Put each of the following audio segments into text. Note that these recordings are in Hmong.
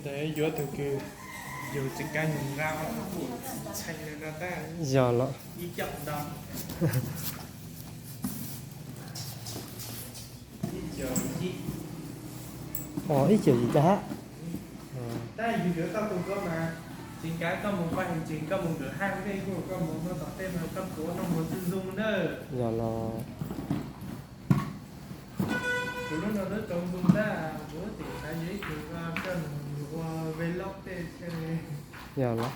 Yuav tus kws yus tsis kav nws nqa ua tus txheej no tab. Yog los. Ib caum ntau. Ib caum yim. Ib caum yim tag hab. Tab yus yuav tau tus koj mas tsis kav koj mus paj heev tsis koj mus nkawm haj dej kuj koj mus noj tom tej no koj tuav noj mus txhij zoo na. Yog los. Kuv lub no twb tau ntu ntag, kuv twb xav yuav ib tug koj mus ua vlog tej thiab. Yog los.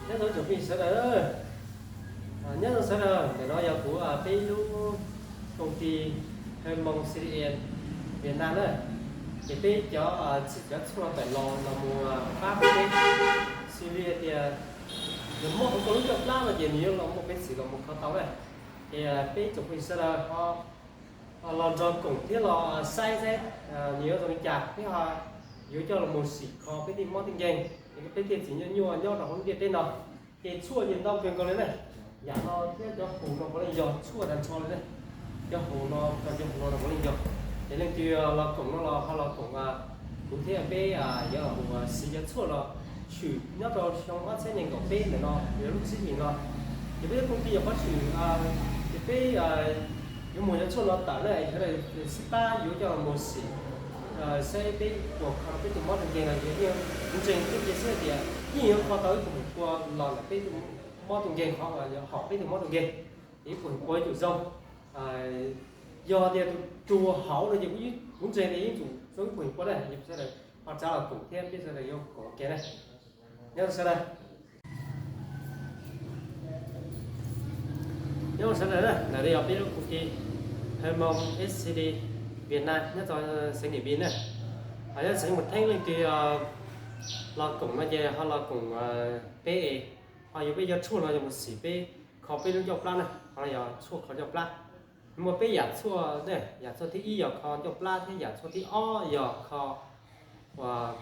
Nyob zoo tsoom phooj ywg sawv daws, nyob zoo sawv daws, ntawm no yog kuv peb lub koom ti Hmoob C D N Việt Nam na, ces peb cov txhij cov tshuaj tawm los los mus pab peb xws li hais tias nws mob hauv koj lub caj plab no ces nws yuav los muaj peev xwm los mus kho tau na. Ces peb tsoom phooj ywg sawv daws ho los nrog koom thiab los saib saib nws yuav zoo li cas, peb ho yuav coj los mus sim kho peb tej mob tej nkeeg, peb tej txiv nyuaj nyuaj nyob rau hauv lub ntiaj teb no. Ces tshuaj ces ntau kawg nkaus li na. Yam no thiab cov haus no puav leej yog tshuaj tag nrho li na. Cov haus no, cov haus no puav leej yog. Ces leej twg los koom no los ho los koom kuv thiab peb yuav los mus siv cov tshuaj no tshwm nyob rau xyoo ob txhiab nees nkaum peb ntawm no, lub tsib hlis no. Ces peb lub koom ti yog qhov tshwm, ces peb yuav mus cov tshuaj no tawm na, sawv daws sib pab yuav coj los mus sim saib peb puas kho peb tus mob tus nkeeg no. Ces yeej kuv ntseeg tiag tiag xwb tias yeej yuav kho tau ib puas feem pua los ntawm peb tus mob tus nkeeg, qhov uas yog haum peb tus mob tus nkeeg, ib puas feem pua yuav tsum zoo. Yog tias tus haum no ces kuv ntseeg tias yeej tsum zoo ib puas feem pua na. Ces sawv daws ho txav los koom thiab peb sawv daws yuav koom ua ke na. Nyob zoo sawv daws. Nyob zoo sawv daws na, ntawm no yog peb lub koom ti Hmoob S C D Việt Nam nyob rau xeev Điện Biên na. Nyob xeev Mường Thanh leej twg los koom no ces ho los koom peb es ho yuav peb cov tshuaj no yuav mus sim peb kho peb lub ncauj plab na, ho yog tshuaj kho ncauj plab. Muaj peb yam tshuaj, yam tshuaj thib ib yog kho ncauj plab thiab yam tshuaj thib ob yog kho uas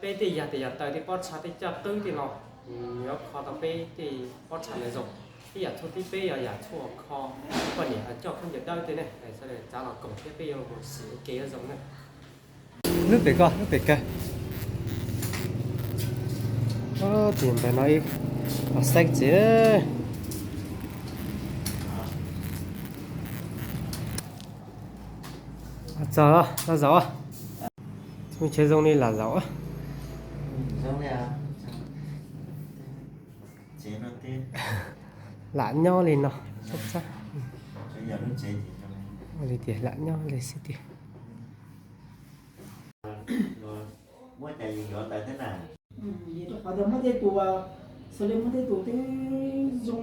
peb tej yam tes yam taw tej pob txha tej caj qwb tej no, yuav kho tau peb tej pob txha ntawd zoo. Tej yam tshuaj thib peb yog yam tshuaj kho poj niam coj khaub ncaws dawb tej ne. Sawv daws txav los koom thiab peb yuav mus sim ua ke yuav zoo na. Lub pem koj, lub pem kawg. Tim ntawm no ib qho xeeb tsev. Txog no zaum. Mus tsev zoo li lam zaum. Lam nyob li no. Li tias lam nyob li xwb tiag. Qhov tias muaj tej tus, xws li muaj tej tus twb zoo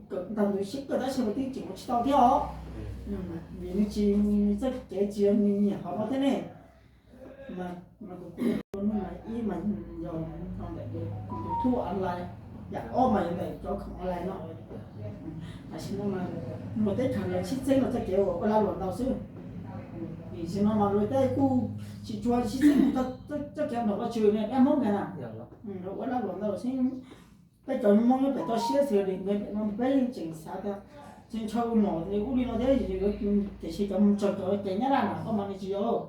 kawm ntawv ntawd siab kawg tab sis mas twb tseem ua tsis tau thiab os. Vim nws tsis, txoj kev tsis yog nws nyiam qhov no thiab ne. Mas kuv kuj ib mas yog ntawm YouTube online, yam ob mas yog ntawm cov khoom online no. Tam sim no mas luag teb chaws sib txeeb los txoj kev ua lag luam ntau xwb. Vim tam sim no mas luag tej kuj tsis tshua sib txeeb txoj kev nrog ua tshwm ne, dab Hmoob ntag na. Ua lag luam ntau xwb. Peb cov Hmoob nyob pem toj siab xwb li peb pem no peb yeej tseem xav tias tseem ntshaw ua nom li ub li no thiab, tiam sis cov mus txog cov ces nyab laj na koj mas nws tsis yog.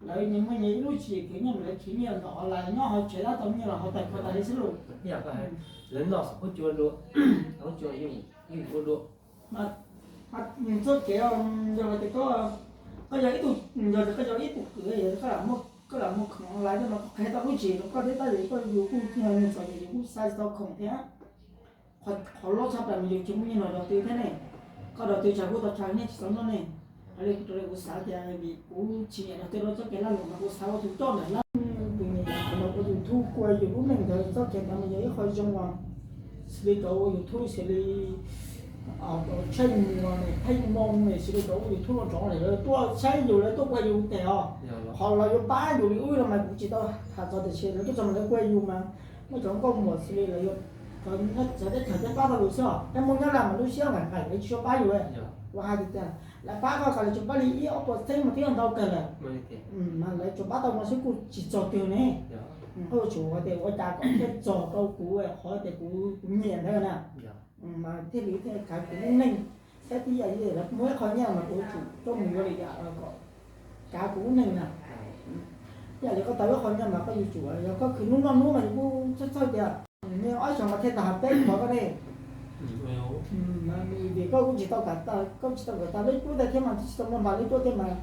Lawv nyias muaj nyias ib lub tswv yim khwv nyiaj, lawv khwv nyiaj los online nyob hauv tsev tab tom nyiaj los hauv tais kho tas li xwb lauj. Lawv noj xom khaub cua dua, khaub cua yeej ua dua. Txoj kev yog hais tias koj, koj yog ib tug, yog tias koj yog ib tug kwv, koj lam muaj, koj lam muaj khoom online no koj qhia tau lub tswv yim rau koj thiab tab sis koj yus kuj tsis yog nws txom nyem yus kuj xa tsis tau khoom thiab. Qhov loj tshaj plaws mas yus tsis muaj nyiaj los đầu tư thiab ne. Koj đầu tư tshav kuj tau tshav nyiaj tsis txaus noj ne. Raws li kuv xav tias vim kuv tsis nyiam đầu tư rau txoj kev lag luam mas kuv xav ua tus coj ntawm lab tus nyiam qhov ntawd ua YouTube kuj yus lub neej ntawd txoj kev ntawd mas yog ib qho zoo uas xws li cov ua YouTube xws li Tshaj Muas ne, Thaib Moo ne, xws li cov ua YouTube los nrov lawm lawv tuaj saib yus lawv tuaj kuaj yus tes os. Qhov lawv yuav pab yus li ub li no mas kuv tsis tau tham txog tiam sis lawv tuaj txog mas lawv kuaj yus mas Muaj cov nkauj muam xws li lawv yuav, cov teb chaws thiaj pab tau yus xwb os. Peb Hmoob nyob lawm mas lub siab nqaim nqaim lawv tsis tshua pab yus. Ua hais tias lawv pab koj kom lawv tsuas pab li ib ob puas txeeb mas twb yog ntau kawg lawm. Mas lawv tsuas pab tau no xwb kuj tsis txog twg ne. Koj yuav tsum hais tias ua cas kom thiaj txog rau kuv qhov tias kuv nyiam ntawd na. Mas thiaj li thiaj kav kuv lub neej. Thiab tib yam li lawv muaj ib qho nyiaj mas kuv yuav tsum coj mus yuav li yam kom kav kuv lub neej na. Ib yam li koj tau ib qho nyiaj mas koj yuav tsum, yog koj khwv hnub noj hnub mas yus kuj txhawj txhawj tias nyiaj ob xyoos mas thiaj tag peb qhov koj ne. Vim koj kuj tsis tau kawm, koj tsis tau kawm tag leb cuab thiab mas tsis tau muaj npam leb cuab thiab mas.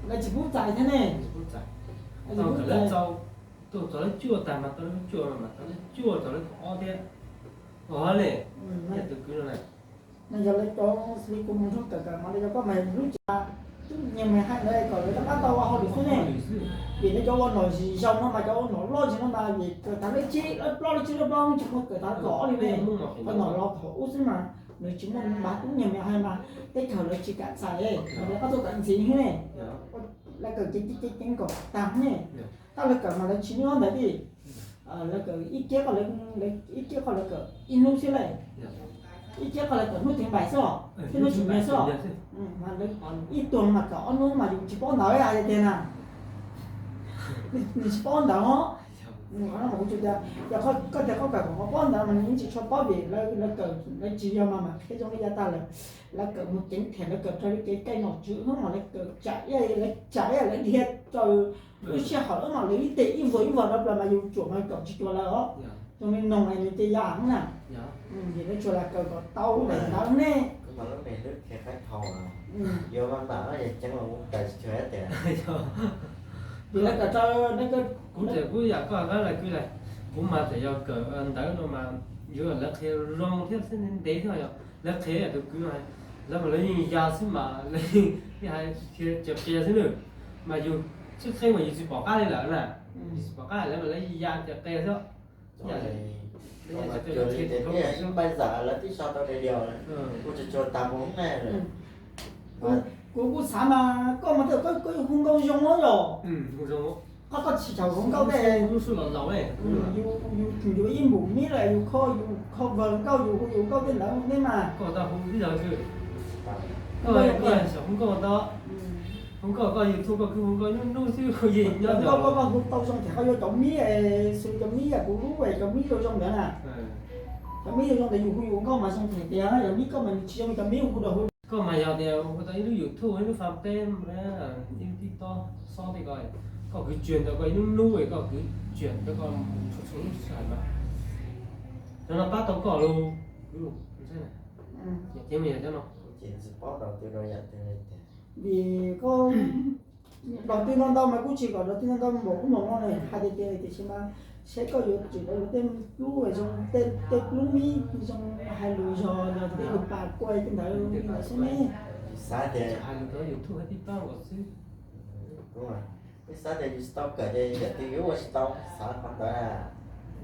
Lawv tsis pub txais thiab ne. Tau kawm leb cuaj tag mas tau leb cuaj mas tau leb cuaj tau leb ob thiab. Ua li, tus kwv no na, yog lawv cov xws li kuv mus nrog kawm kawm mas lawv cov koj mas lub tsev twb nyias mus hais lawv kom lawv rov qab tau ua hauj lwm xwb ne. Vim lawv cov ua nom zis zaus no mas cov ua nom loj zis no mas vim kawm tag leb tsib leb plaub leb tsib leb plaub tsis muaj kawm tag kaum ob li ne. Ua nom los thaum ub xwb mas nws tsis muaj npav tub nyias mus hais mas teb chaws lawv tsis kam txais, lawv rov qab tuaj kawm ntxiv ne. Lawv kawm ceev ceev ceev kom tag ne. Tab lawv kawm mas lawv tsis nyob ntawd li. Lawv kawm ib kiab qhov, ib kiab qhov lawv kawm ib hnub xwb lawm. Ib kiab qhov lawv kawm hnub thib npaim xwb os, thiab hnub tsis nyiag xwb os. Mas lawv ib tuas mas kawm ob hnub mas yus tsis paub ntawv hais tias na, nws tsis paub ntawv os. Qhov no mas kuv tsuas tias yog koj tias koj kawm kom koj paub ntawv mas nws yeej tsis tshua paub vim lawv kawm lawv tsis yog mas mas qhia zoo li yav tag lawm. Lawv kawm mus ceev them, lawv kawm raws li kev cai nom tswv hnub mas lawv kawm tsam ib, lawv tsam ib lawv dhia raws lub sij hawm mas lawv ib teg ib vuag ib vuag rau plaws mas yus tsuam mas kawm tsis cuag lawv os. Zoo li noog nws ces yam na. Vim lawv tsuas lam kawm kom tau daim ntawv ne. Yuav mas mam no yog ceev los mus kawm tsis cuag tias. Vim lawv kawm raws kuv tseem kuj yam koj qab lais kwv lais, kuv mas tseem yog kawm ntawv no mas yuav lawv qhia zoo thiab ntev thiab yog lawv qhia tus kwv no, lawv mas lawv yeej ya xwb mas lawv yeej hais tias qias xwb na, mas yus tsis qhia mas yus tsis pom qab li lawm na, yus tsis pom qab lawv mas lawv ya tias qias xwb. Ib npaib zam lawv twb sau tau daim diaus, kuv tsuas tsuas tas mus ne. Kuv kuj xav mas koj mas koj yuav hu nkauj zoo os yog. Koj koj tsis txhaum hu nkauj tej, yus ib npum mib lawm yus kho, yus kho vawg nkauj yus hu yus nkauj tej ntawd ne mas. Hu nkauj koj YouTube koj kwv hu nkauj nub nub xwb hu yeej nyob. Koj koj hu tau zoo thiab koj yuav cov mib, xws cov mib yam kuv lub cov mib zoo zoo ntawd na. Cov mib zoo zoo ntawd yus hu yus nkauj mas zoo thiab tiag, yog mib koj mas nws tsis zoo cov mib hu rau hu. Koj mas yog tias hu tau ib lub YouTube, ib lub fanpage, ib lub TikTok, xob tej ko, koj kwv tsuag ntawd koj ib lub nub koj kwv tsuag ntawd koj mus txhua txhua lub sij hawm mas cov no pab tau koj lus. Kwv lus, ceev mas yog cov no. Vim koj daus twg ntau ntau mas kuj tsis kom daus twg ntau ntau npaum ub npaum no ne, hais tias tias tiam sis mas seb koj yuav tsim tau tej plub zoo, tej plub mib zoo hais lus zog yog tej lus pas kua tej ntawd li ntawd xwb ne. Xav tias hais lus rau YouTube hais tib pab nkaus xwb. Xav tias yus tsis tau kawm ces yam twg yuav ua tsis tau, xav qhov ntawd.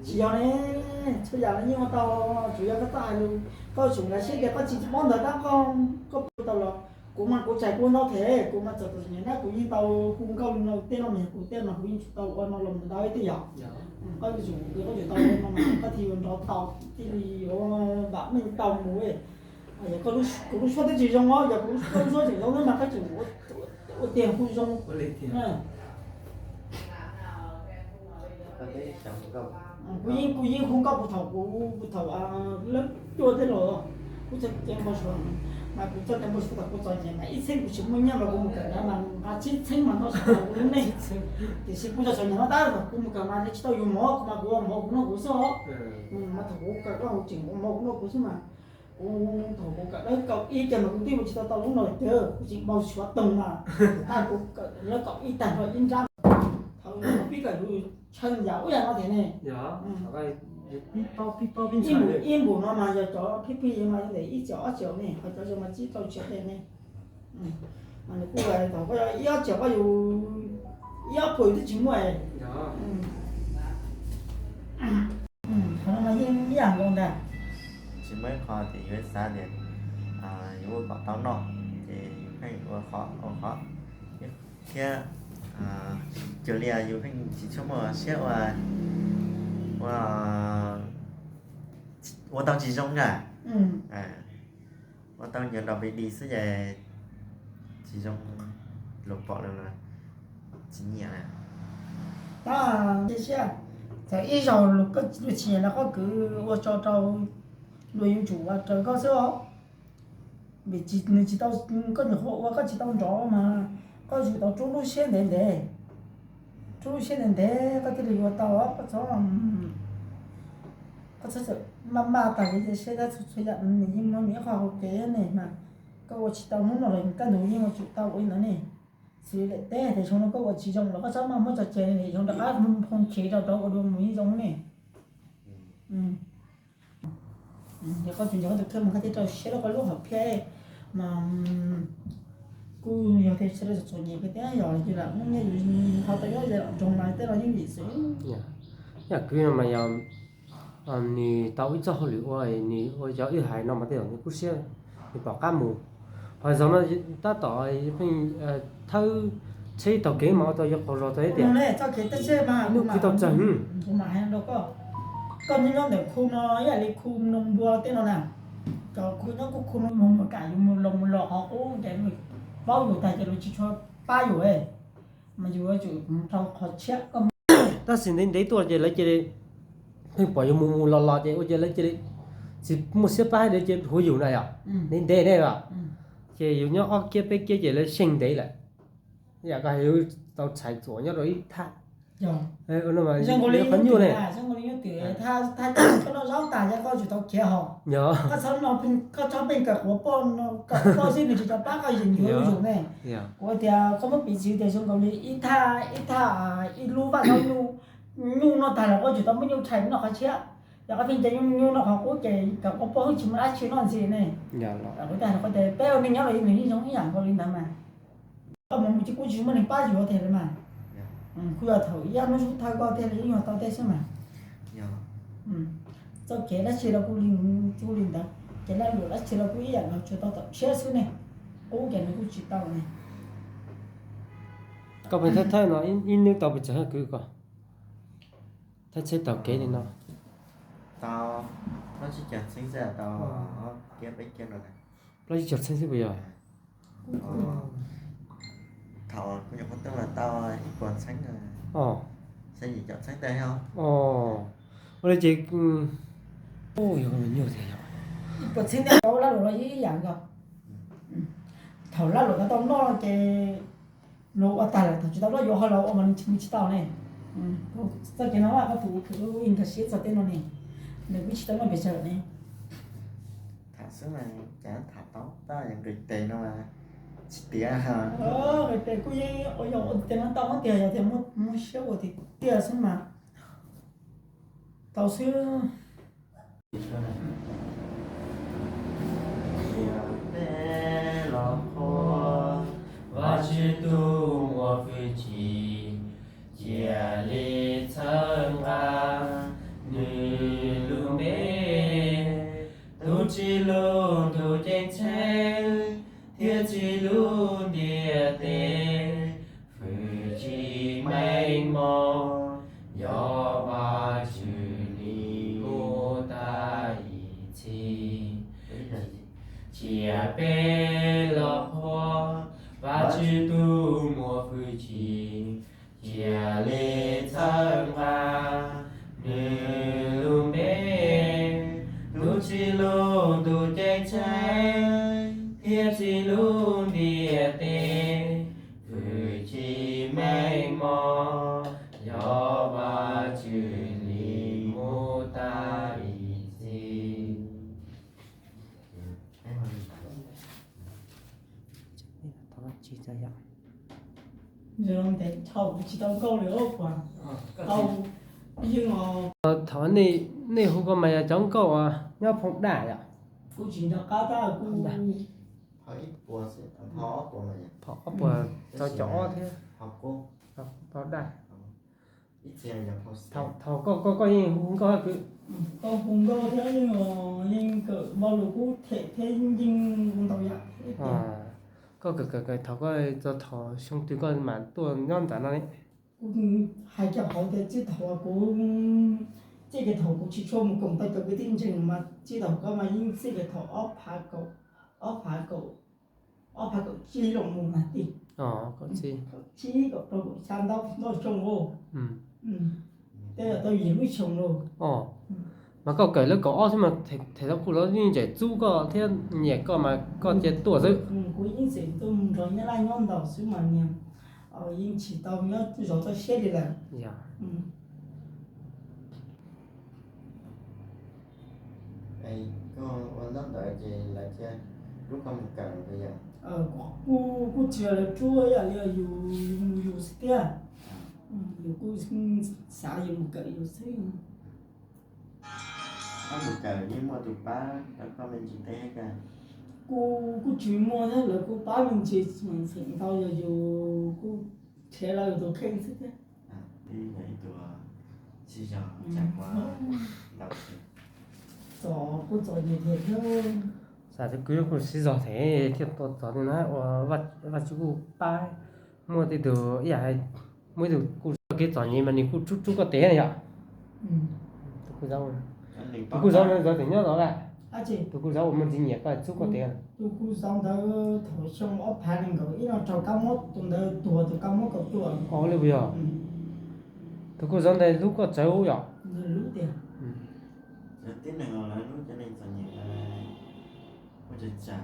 Tsis yog ne, txhua yam los yeej ua tau, tsuas yog koj txawj hais lus, koj tsum nkag siab tias koj tsis paub ntawv tab koj, koj pw tau los. Kuv mas kuv txais kuv ntau thiab, kuv mas txawm txom nyem na kuv yeej tau hu nkauj li no, tej no mas yog kuv tej mas kuv yeej tsis tau ua no los mus ntau ib teg yog. Koj yuav tsum, koj yuav tau ua no mas koj thiaj yuav nrov tau, thiaj li yuav vam meej tau mus. Yog kuv lub suab twb tsis zoo os, yog kuv lub suab tseem zoo mas koj tseem ua tiag hu zoo. Kuv yeej, kuv yeej hu nkauj puag thaum kuv, puag thaum lab cuaj tej los, kuv txoj cai npau suav, mas kuv txoj cai npau suav thaum kuv txom nyem mas ib txheeb kuv tsis muaj nyiaj mas kuv mus kawm ntawv mas nqa tsib txheeb mas tau tsis tau kuv lub neej. Tiam sis kuv txom nyem no tab thaum kuv mus kawm mas tsis tau yus mov, kuv mas kuv ua mov kuv noj kuv xwb os. Mas thaum kuv kawm koj kuv tseem ua mov kuv noj kuv xwb mas. Kuv thaum kuv kawm lab kaum ib kiag mas kuv twb ua tsis tau tau lub no tiag, kuv tseem npau suav toog mas. Tab kuv kawm lab kaum ib tag nrho ib nrab, thaum pib kawm lus chaw yam ub yam no thiab ne. Ib npum no mas yog cov phib phib mas yog ntawm ib txhiab ob txhiab ne, ho cov zoo mas tsib rau txhiab ne. Mas nws kuj thaum koj yog ib ob txhiab koj yus ib ob puas yus twb tsis muaj. Qhov no mas yeej ib yam nkaus ntag. Tsis muaj ib qho tias yus xav tias yus ua kom tau noj ces yus pheej ua qhov ua qhov thiab. Yus li yus pheej tsis tshua muaj siab ua, ua, ua tau tsis zoo na. Ua tau nyias nrog peb di xwb ces tsis zoo, luag pom lawm tsis nyiam na. Tab sis txawm ib zaug luag tsis nyiam los koj kwv ua tso rau luag yuav tsum ua raws koj xwb os. Vim nws tsis tau, koj nyuam qhuav ua koj tsis tau nrov mas koj yuav tsum tau rub lub siab ntev ntev, rub lub siab ntev ntev koj thiaj li yuav tau. Koj txhob, koj txhob txawm maj maj tag kev cia siab tab txhua txhua yam nws yeej muaj nws ib qho hauv kev ne mas. Koj ua tsis tau hnub no los kaj ntug yeej ua tsum tau ua li ntawd ne. Xws li lawm teb tias xyoo no koj ua tsis zoo los koj txhob maj muab tso tseg li, xyoo rov qab phoo chev rau rau ua dua mus yeej zoo ne. Yog koj tsis nco koj tus kheej mas koj thiaj rau siab rau koj lub hom phiaj mas kuj yog tias sawv daws txom txom nyem kawg thiab yog ces lam muaj nyiaj yus ho tau nyob ze nroog mas tej los yeej vim xwb. Yam kwv no mas yog nws tau ib txoj hauj lwm ua, nws ua yog wb hais no mas tej zaum nws kub siab, nws pom qab mus. Ho zaum no tab tom pheej thawb tsheb taug kev mas ua tau yuav qaug zog tau ib tiam. Hnub kwv tau tsawg. Koj nyob nyob ntawm khu no ib yam li khu noo npua tej no na, cov khu nyob kuj khu no mus mus kam yus mus los mus los qhov qub ces paub yus tag ces luag tsis tshua pab yus, mas yus yuav tsum rau qhov tshiab koj. Tab sis ntev ntev tuaj ces lawv cia li pheej pom yus mus mus los los ces ua ces lawv cia li tsis muaj siab pab lawv cia li hu yus na yom. Ntev ntev ne yom, ces yus nyob ob kiab peb kiab ces lawv xyeej ntev lawm. Yam koj hais yus tau txhais txuam nyob rau ib thaj. Zoo nkaus li qhov nyuaj ne, zoo nkaus li nyuaj twm, thaj koj noj zaub tas yog koj tsum tau khiav hos. Koj txhob pheej kawm quav poj, kawm quav poj xwb nws tsis tau pab koj yus yuav yus ne. Kuv tias koj muab piv txwv tias zoo nkaus li ib thaj, ib thaj, ib lub vaj zaub nyuj, nyuj noj tag los koj tsum tau muab nyuj rhais noj qhov tshiab. Yog koj pheej cia nyuj nyuj noj qhov qub ces kawm quav poj hwj tsis muaj dab tsi noj ntxiv ne. Kuv tias koj tias peb ua neej nyob los yeej nws yeej zoo ib yam nkaus li ntawd mas. Koj mus mus tsis kuj tsis muaj neeg pab yuav tiag li mas. Kuj yog thaum ib yam hnub xub thawj koj thiaj li yeej yuav tau tej xwb mas. Txoj kev dab tsi los kuj li, kuj li ntawd, kev lag luam dab tsi los kuj ib yam nkaus tsuas tau tom tshiab xwb ne. Qub ces nws kuj tsis tau ne. Koj pheej thawb thawb no ib hnub tau pes tsawg kwv koj? Thawb tsheb taug kev li no. Tau plaub tsib caug txheeb xwb, tau ob kiab peb kiab no. Plaub tsib caug txheeb xwb puas yog? Thaum kuv nyuam qhuav tuaj los tau ib puas txheeb, xya yim caum txheeb ntawd. Ua li ces yog nyuaj tiag yog. Ib puas txheeb ntawd ua lag luam los ib yam nkaus. Thaum lag luam no tau noj ces luag ua tag lawm, thaum tsis tau noj yuav ho los ua mas nws tsis tau ne. Txoj kev no koj tus nkag siab txog tej no ne, nws kuj tsis tau noj pes tsawg ne. Tham xwb mas cas tham tau tab yog nqis tes no mas tsis tiav. Nqis tes kuj yeej ua yog ua tiag no tau hab tiag, yog tias muaj siab ua tiag tiag xwb mas tau xwb. Cia peb los qhuas Vajtswv tus muaj hwj chim, cia li txhawb nqa nws lub npe, tus tsim lub ntuj ceeb tsheej thiab tsim lub ntiaj teb. Hwj chim meej mom yog Vajtswv li mus tag ib txhis. Cia peb los qhuas Vajtswv tus muaj hwj chim, cia li txhawb nqa nws lub npe, tus tsim lub ntuj ceeb tsheej thiab tsim lub ntiaj teb. Hwj chim meej mom yog Vajtswv li mus tag ib txhis. Zoo ntev dhau kuv tsis tau nkauj li os. Tau, yeej os. Thov nej, nej hu ko mas yog cov nkauj uas nyob Phoo Daj yom. Kuv tsis nco qab tab kuv, phoo ob puas tau caum ob thiab. Phoo Daj. Thaum koj, koj, koj yeej hu nkauj kwv. Koj hu nkauj thiab yeej, yeej kawm npaum li kuv them thiab yeej ntau yam. Koj kawm kawm kawm thaum koj txog thaum xyoo twg koj mam tuaj nyob ntawm no ne? Kuv hais cov qhov tias txij thaum kuv, txij kiag thaum kuv tsis tshua mus koom tau cov kwv tij ntseeg mas txij thaum koj mas yeej txij kiag thaum ob phav kaum, ob phav kaum, ob phav kaum tsib los mus mas tij. Kaum tsib, kaum rau, kaum xya, ntau xyoo lauj. Tej zaum tau yim lub xyoo lauj. Mas koj kawm lawv kaum ob xwb mas them tau kuj lawv yeej tseem txub koj thiab nyiam koj mas koj cia tuaj xwb. Kuv yeej tseem tuaj mus nrog Nyab Laj nyob ntau xwb mas niag yeej tsis tau nyob zov txoj siab li lawm. Koj ua ntaub ntawv ces lawv thiaj hlub koj mus kawm los yog? Kuj tsis yog lawv rub, yam li yus mus yus xwb thiab. Yus kuj xav yus mus kawm yus xwb. Koj mus kawm yeej muaj tus pab rau koj me ntsis teb thiab. Kuj, kuj tsis muaj thiab, lawv kuj pab me ntsis, tseem ntau yog yus kuj nrhiav los yus tus kheej xwb thiab. Txom, kuj txom nyem thiab. Xav tias kuj, kuj siv zog them thiaj tau txog li na, ua Vajtswv kuj pab, muaj tej tug ib yam, muaj ib tug kuj txoj kev txom nyem mas nws kuj rub rub koj tes na yom. Tus kuj zaub, tus kuj zaub ntawd tseem nyob tod lawm. Tus kuj zaub uas muaj ntxim nyiam koj txub koj tes. Tus kuj zaub ntawd thaum xyoo ob phav nees nkaum ib no raug kab mob, tus ntawd tuag, tus kab mob kaum tuaj. Ua li puas yog? Tus kuj zaub ntawd hlub koj tsawv yom. Hlub tiag. Tib neeg los lawv hlub cov neeg txom nyem ua tsa tsa.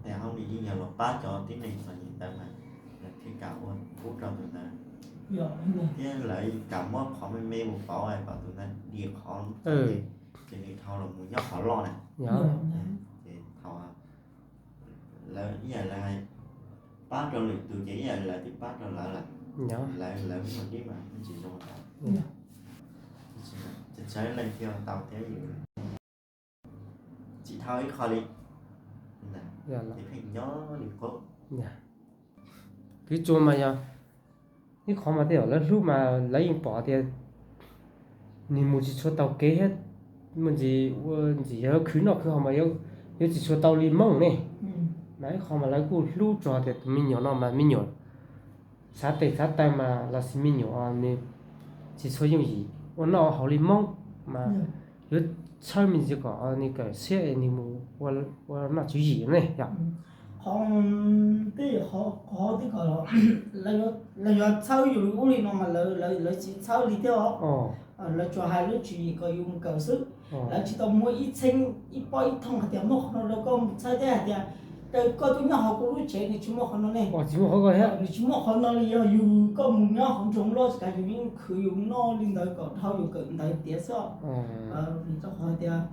Tes hauj lwm yeej yog los pab cov tib neeg txom nyem ntawd mas lawv thiaj kam ua pub rau tus ntawd. Thiab lawv kam muab qhov me me mus pauv kom tus ntawd dim qhov, ces nws dhau los mus nyob qhov loj na. Ces thaum lawv ib yam lawv pab rau lwm tus ces ib yam lawv twb pab rau lawv lawm. Lawv, lawv muaj dib mas tsis zoo ntawd. Txawv leej thiaj tau thiab. Tsis dhau ib qho li. Ces pheej nyob li qub. Kwv Tsua mas yog ib qhov mas tej zaum lawv hlub mas lawv yeej pom tias nws mus tsis tshua tau kev thiab, muaj ntsis ua ntxim yog khwv noj khwv haus mas yuav tsis tshua tau li Hmoob ne. Mas ib qho mas lawv kuj hlub txog tias tus me nyuam no mas me nyuam xav tes xav taw mas los sis me nyuam nws tsis tshua yooj yim ua noj ua haus li Hmoob mas yuav txhawb me ntsis kom nws kawm siab es nws mus ua noj tswv yim ne yom. Qhov, tej qhov, qhov twb kom lawv yuav txhawb yus li ub li no mas lawv, lawv tsis txhawb li thiab os. Lawv tsuas hais lub tswv yim kom yus mus kawm xwb. Lawv tsis tau muaj ib txheeb ib pob ib thooj hais tias muaj qhov no rau koj mus txhawb thiab hais tias koj twb nyob hauv kuv lub tsev nws tsis muaj qhov no ne. Nws tsis muaj qhov no li, yog yus koj mus nyob hauv nroog loj tsis tas yus yeej khwv yus noj li ntawd kom dhau yus kawm ntawv tiav xwb. Vim rau qhov hais tias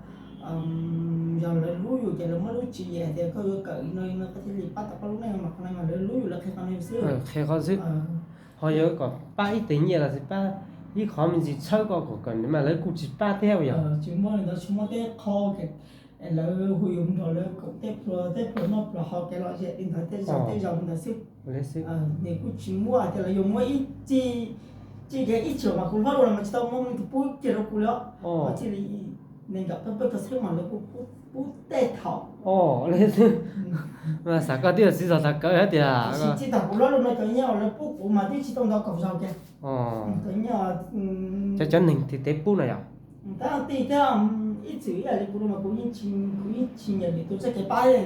yog lawv hlub yus ces lawv muab lub tswv yim hais tias koj yuav kawm li no li no koj thiaj li pab tau koj lub neej mas qhov no mas lawv hlub yus lawv qhia qhov no xwb. Qhia qhov xwb. Ho yog kom pab ib teg nyiaj los sis pab ib qhov me ntsis txhawb koj kom kawm mas lawv kuj tsis pab thiab yog. Tsis muaj li ntawd, tsis muaj tej qho lawv hu yus nrog lawv koom tej pluas, tej pluas noj pluas haus kev lom zem li ntawd, tej zaum tej zaum li ntawd xwb. Nws kuj tsis muaj hais tias lawv yuav muab ib txij, txij kiag ib txhia mas kuv hlob los mas tsis tau muaj me tus pub kiag rau kuv li os. Txij li nees nkaum peb plaub caug txhiab mas lawv kuj pub tej thaum. Xav koj twb siv zog tham kawv hais tias txij thaum kuv hlob los no cov nyiaj uas lawv pub kuv mas twb tsis tau ntau kaum zaus kiag. Cov, cov neeg tim tev pub no yom. Tab tij thiab ib txwm ib yam li kuv no mas kuv yeej tsis, kuv yeej tsis nyiam lwm tus txoj kev pab li.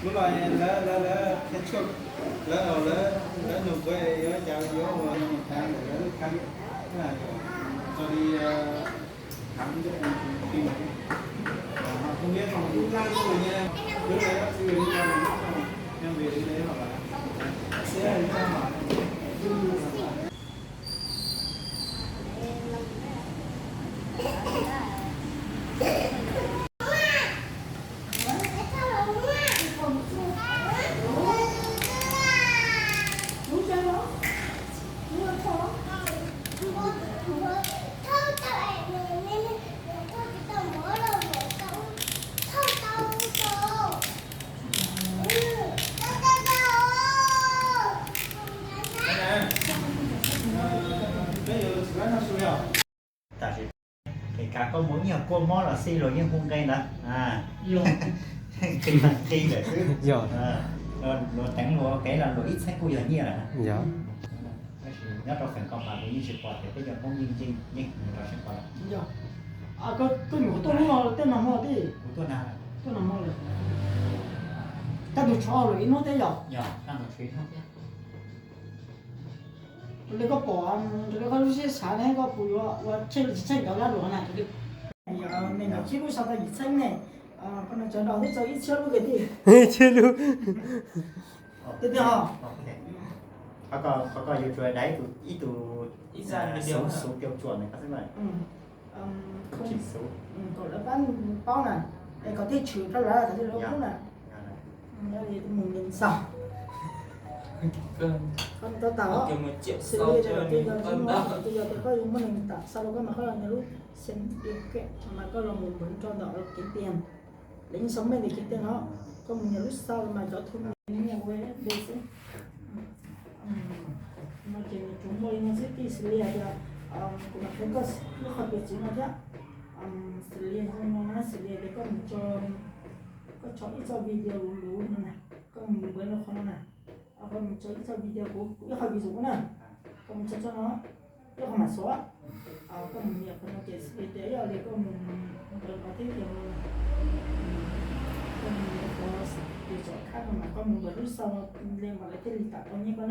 Hnub no lawv, lawv, lawv qhia tshuaj, lawv, lawv, lawv nug kuv yuav cas yuav ua mus thab ntawm lawv lub khab, ua li thab ntawm tus tij, ho không biết không, lub lab lub nyiaj, lub lab lub nyiaj, Tam sim, khe kas koj mus ib nyuag kua mob los xij luag yeej hu nqe ntawd. Nqi lawm xwb. Luag teev luag ua kev los luag ib txheeb kuj yog nyiaj lawm. Tab sis nyob rau feem koj mas kuv yeej tsis pom tias peb cov Hmoob yeej, yeej, yeej mus rau sab ko lawm. Koj nyuam qhuav tuaj hnub no tej nag hmo tij? Kuv tuaj nag, tuaj nag hmo lawm. Kaj ntug tshuav luag ib hnub thiab yog? Yog, kaj ntug tshuav ib hnub thiab. Raws li koj pom, raws li koj lub siab xav ne koj puas yuav ua tsheej los tsis tsheej cov dab luam na? Yog, nees nkaum tsib lub sau tau yim txheeb ne, qhov no cov dos twb txog ib txhiab lub kiag tij. Ib txhiab lub. Tiag tiag os. Qhov ko yuav tsum dai ib tug, ib tug xov, xov tiêu chuẩn na, koj xwb mas. Kom lawv pab paub na, es kom thiaj tshwm rau lawv thaum twg lawv pub na. Mus nkees xaus. Qhov no tau tau, xws li tias koj yog, tias koj yuav muaj neeg tam xaus rau koj mas koj los nyias lub xeem, mas koj los mus npawv rau ntawm kev tiag, lawv yeej sau mej ntawm kev tiag no, koj mus nyias lub xau mas cov thu nyias ua de xwb. No ces nws tsuas muaj li no xwb tij, xws li hais tias kuv mam qhia koj lub qhov piv txwv no thiab. Xws li no na, xws li tias koj mus tso, koj tso ib txoj video luv luv no na, koj mus npawv rau qhov no na, koj mus tso ib txoj video kuv, kuv ib qho vis dua na, koj mus tso txoj no, ib qho mam xuav. Koj mus nias qhov no ces xws li tias ib yam li koj mus npawv qhov teb chaws, koj mus nias qhov ris tsov khab no mas koj mus npawv lub xau no li mas lawv thiaj li tam tau nyiaj koj.